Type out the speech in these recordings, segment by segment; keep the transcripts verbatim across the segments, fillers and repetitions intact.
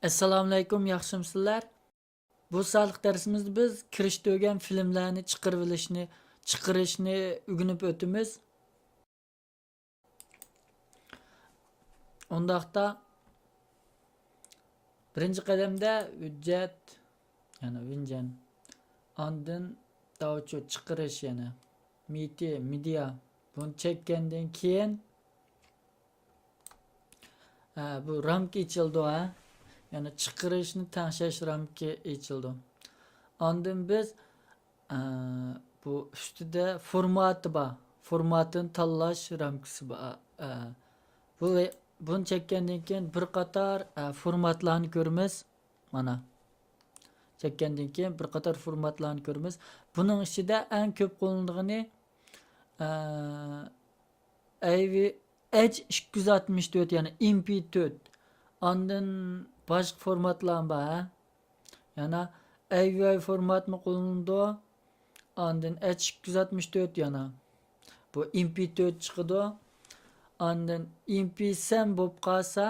ئەسسالامۇئەلەيكۇم، ياخشىمۇسىلەر؟ بۇ سائەتلىك دەرسىمىزدە بىز كىرىشتۈرگەن فىلىملەرنى چىقىرىۋېلىشنى، چىقىرىشنى ئۆگىنىپ ئۆتىمىز. ئۇنداقتا بىرىنچى قەدەمدە ھۆججەت، يەنى ۋىنجەن، ئاندىن داۋچۇ چىقىرىش، يەنى مىتى، مېدىيا. بۇنى چەككەندىن كېيىن، ھە، بۇ رامكا ئېچىلىدۇ، ھە. يەنى چىقىرىشنى تەڭشەش رامكا ئېچىلىدۇ. ئاندىن بىز، ئە، بۇ ئۈستىدە فورماتى بار. فورماتىنى تاللاش رامكىسى بار. ئە، بۇ، بۇنى چەككەندىن كېيىن بىر قاتار، ئە، فورماتلارنى كۆرىمىز. مانا. چەككەندىن كېيىن بىر قاتار فورماتلارنى كۆرىمىز. بۇنىڭ ئىچىدە ئەڭ كۆپ قوللىنىدىغىنى، ئە، ئەيۋى ئەچ ئىككى يۈز ئاتمىش تۆت، يەنى ئېم پى تۆت. ئاندىن باشقا فورماتلار بار، ھە؟ يەنە ئەيۋىئاي فورماتمۇ قوللىنىدۇ. ئاندىن ئەچ ئىككى يۈز ئاتمىش تۆت يەنە. بۇ ئېم پى تۆت چىقىدۇ. ئاندىن ئېم پى سەن بولۇپ قالسا،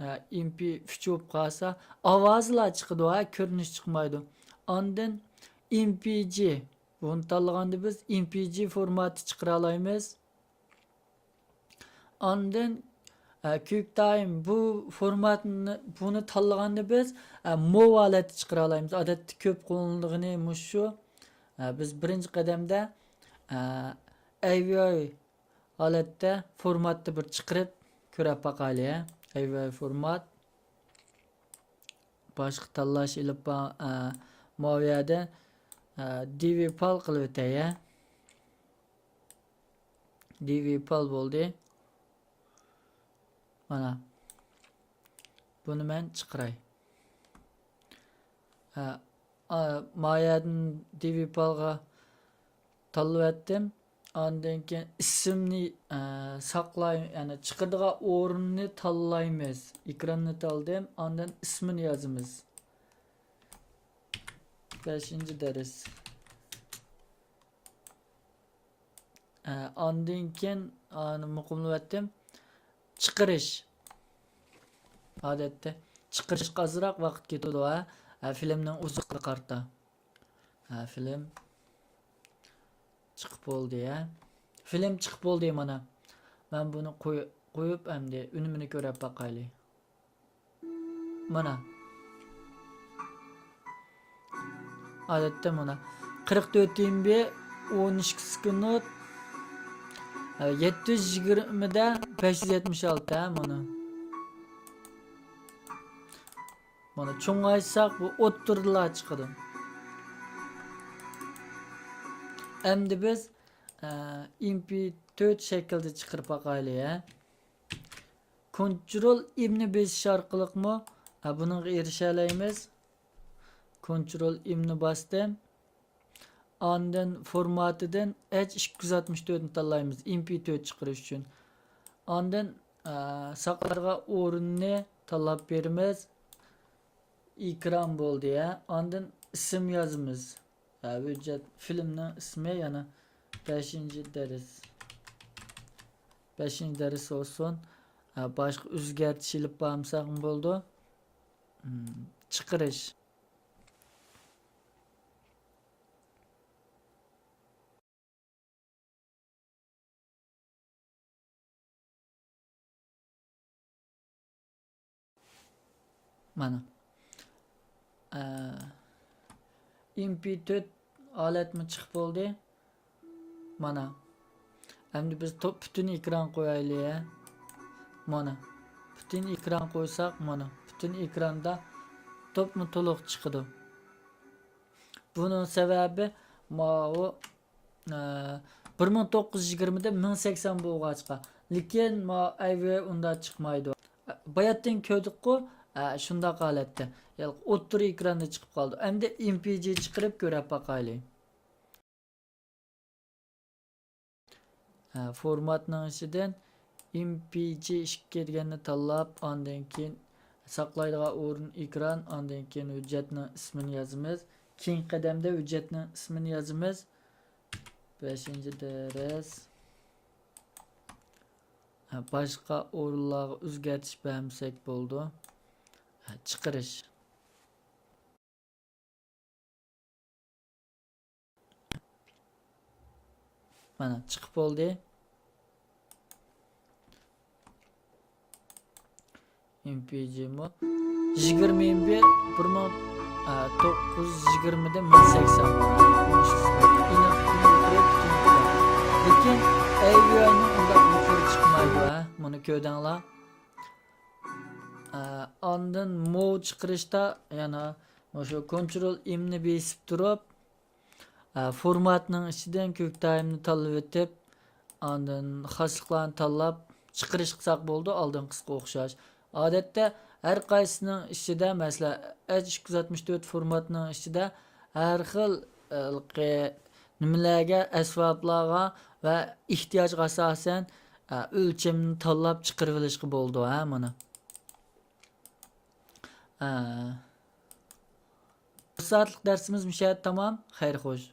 ھە، ئېم پى ئۈچ بولۇپ قالسا، ئاۋازلا چىقىدۇ، ھە، كۆرۈنۈش چىقمايدۇ. ئاندىن ئېم پى جى، بۇنى تاللىغاندا بىز ئېم پى جى فورماتى چىقىرالايمىز. ئاندىن، ئە، كۈيۈك تايم بۇ فورماتنى، بۇنى تاللىغاندا بىز، ئە، موۋ ھالەتتە چىقىرالايمىز. ئادەتتە كۆپ قوللىنىدىغىنى مۇشۇ. ئە، بىز بىرىنچى قەدەمدە، ئە، ئەيۋىئاي ھالەتتە فورماتتا بىر چىقىرىپ كۆرۈپ باقايلى، ھە. ئەيۋىئاي فورمات. باشقا تاللاش ئېلىپ با-، ئە، ماۋۇ يەردە، ئە، دىۋى پال قىلىۋېتەي، ھە. دىۋى پال بولدى. مانا. بۇنى مەن چىقىراي. ھە، ئا، مايەدىن دىۋى پالغا تاللىۋەتتىم. ئاندىن كېيىن ئىسىمنى، ئە، ساقلاي-، يەنى چىقىدىغان ئورۇننى تاللايمىز. ئېكراننى تاللىدىم. ئاندىن ئىسمىنى يازىمىز. بەشىنچى دەرس. ئە، ئاندىن كېيىن، ئانى مۇقىملىۋەتتىم. چىقىرىش. ئادەتتە چىقىرىشقا ئازراق ۋاقىت كېتىدۇ، ھە. ھە، فىلىمنىڭ ئۇزاقلىقىغا قارىتا. ھە، فىلىم چىقىپ بولدى، ھە. فىلىم چىقىپ بولدى، مانا. مەن بۇنى قوي-، قويۇپ، ئەمدى ئۈنۈمىنى كۆرۈپ باقايلى. مانا. ئادەتتە مانا. قىرىق تۆت ئېم بى، ئون ئىككى سېكۇنت، يەتتە يۈز يىگىرمىدە بەش يۈز يەتمىش ئالتە، مانا. مانا، چوڭايتساق، بۇ ئوتتۇرىدىلا چىقىدۇ. ئەمدى بىز، ئە، ئېم پى تۆت شەكلىدە چىقىرىپ باقايلى، ھە. كونترول ئېمنى بېسىش ئارقىلىقمۇ، ھە، بۇنىڭغا ئېرىشەلەيمىز. كونترول ئېمنى باستىم. ئاندىن فورماتىدىن ئەچ ئىككى يۈز ئاتمىش تۆتنى تاللايمىز، ئېم پى تۆت چىقىرىش ئۈچۈن. ئاندىن، ئە، ساقلايدىغان ئورۇننى تاللاپ بېرىمىز. ئېكران بولدى، ھە. ئاندىن ئىسىم يازىمىز. ھە، ھۆججەت، فىلىمنىڭ ئىسمى يەنە بەشىنچى دەرس. بەشىنچى دەرس بولسۇن. ھە، باشقا ئۆزگەرتىش ئېلىپ بارمىساقمۇ بولىدۇ. مم، چىقىرىش. مانا. ئە، ئېم پى تۆت ھالەتمۇ چىقىپ بولدى. مانا. ئەمدى بىز تو-، پۈتۈن ئېكران قويايلى. مانا. پۈتۈن ئېكران قويساق، مانا. پۈتۈن ئېكراندا توپمۇ تولۇق چىقىدۇ. بۇنىڭ سەۋەبى ماۋۇ، ئە، بىر مىڭ توققۇز يۈز يىگىرمىدە مىڭ سەكسەن بولغاچقا. لېكىن ما ئەيۋى ئۇنداق چىقمايدۇ. باياتتىن كۆردۇققۇ، ئە، شۇنداق ھالەتتە. يا، ئوتتۇرا ئېكراندا چىقىپ قالدى. ئەمدى ئېم پى جى چىقىرىپ كۆرۈپ باقايلى. ھە، فورماتنىڭ ئىچىدىن ئېم پى جى ئىككى دېگەننى تاللاپ، ئاندىن كېيىن ساقلايدىغان ئورۇن ئېكران، ئاندىن كېيىن ھۆججەتنىڭ ئىسمىنى يازىمىز. كېيىنكى قەدەمدە ھۆججەتنىڭ ئىسمىنى يازىمىز. بەشىنچى دەرس. ھە، باشقا ئورۇنلارغا ئۆزگەرتىش بەرمىسەك بولىدۇ. چىقىرىش. مانا، چىقىپ بولدى. ئېم پى جى مو. يىگىرمە ئېم بى، بىر مىڭ، ئە، توققۇز يۈز يىگىرمىدىن مىڭ سەكسەن. لېكىن ئەي ۋى ئاينىڭ ئۇنداق يۇقىرى چىقمايدۇ، ھە؟ مۇنى كۆردۈڭلار. ئە، ئاندىن مو چىقىرىشتا يەنە مۇشۇ كونترول ئېمنى بېسىپ تۇرۇپ، ئە، فورماتنىڭ ئىچىدىن كۆكتايىمنى تاللىۋېتىپ، ئاندىن خاسلىقلارنى تاللاپ چىقىرىش قىلساق بولىدۇ، ئالدىنقىسىغا ئوخشاش. ئادەتتە ھەر قايسىسىنىڭ ئىچىدە، مەسىلەن، ئەچ ئىككى يۈز ئاتمىش تۆت فورماتنىڭ ئىچىدە ھەر خىل، ھېلىقى نېمىلەرگە، ئەسۋابلارغا ۋە ئېھتىياجغا ئاساسەن، ئە، ئۆلچەمنى تاللاپ چىقىرىۋېلىشقا بولىدۇ، ھە، مانا. ئە، بىر سائەتلىك دەرسىمىز مۇشۇ يەردە تامام. خەير خوش.